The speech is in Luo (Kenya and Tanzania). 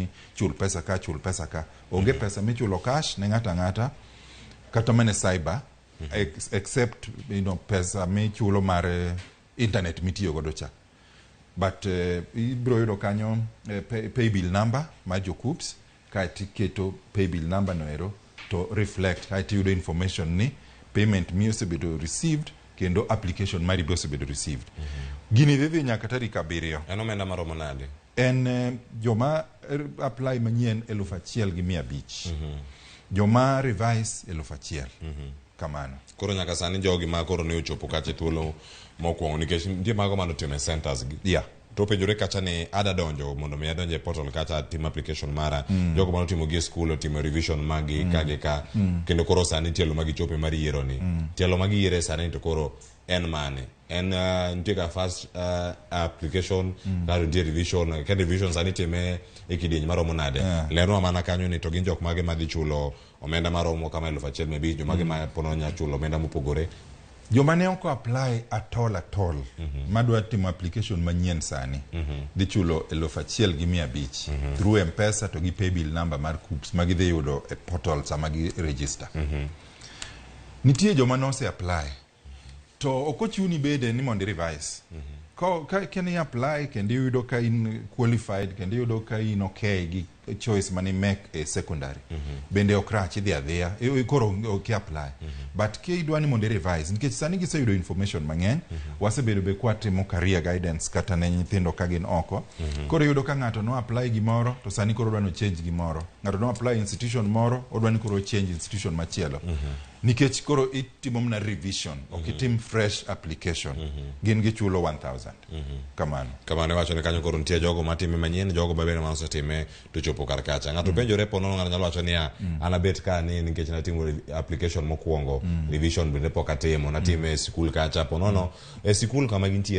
ni chul pesa ka, chul pesa ka. Onge pesa michulo cash ne ng'ato ang'ata kata mana e cyber except pesa michulo mar internet mitiyo godo cha. But ibiro yudo kanyo paybill number mar jo KUCCPS, kaeto iketo paybill number no ero to reflect, kaeto iyudo information ni payment mi osebedo received kendo application mari be osebedo received. Gini dhi dhi nyaka tarik 7. En omenda maromo nade? En joma apply manyien 1500. Joma revise 1000. Kamano. Koro nyaka sani jogi ma koro ne ochopo kacha e thuolo mokwongo, nikech nitie mago manotimo e centers gi. To penjore kacha ni ada donjo mondo mi adonje e portal kacha atim application mara. Jogo manotimo gi e school otimo revision magi ka gi ka. Kendo koro sani tielo ma gichope mar yiero ni. Tielo ma giyiere sani to koro en mane? En nitie ka first application, kato nitie revision, ka revision sani itime e kidieny maromo nade? Lernwa mana kanyo ni to gin jok mage madhi chulo omenda maromo kama 1500, jomage ma pono nya chulo omenda mopogore. Joma ne ok apply at all at all, madwa timo application manyien sani, dhi chulo 1500 through M-Pesa to gi paybill number mar KUCCPS ma gidhi yudo e portal sama gi register. Nitie joma nose apply to ok ochuni bede ni mondo i revise. Ka ni apply kendo iyudo ka in qualified kendo iyudo ka in okay gi choice mane make e secondary, bende ok rach, idhi adhiya koro ok i apply. But ka idwa ni mondo i revise, nikech sani giseyudo information mang'eny, wasebedo be kwatimo career guidance kata ne nyithindo ka gin oko. Koro iyudo ka ng'ato no apply gimoro to sani koro odwa ni ochange gimoro, ng'ato no apply institution moro, odwa ni koro ochange institution machielo, nikech koro itimo mana revision, ok itim fresh application. Gin gichulo 1000 kamano. Kamano iwacho ni kanyo koro nitie jogo matime manyien, jogo ma bende manosetime to chopo kar kacha. Ng'ato penjore po nono ng'ato nyalo wacho niya, an abet ka ni nikech natimo application mokwongo, revision bende pok atimo, natime e sikul kacha, po nono e sikul kama gintiere.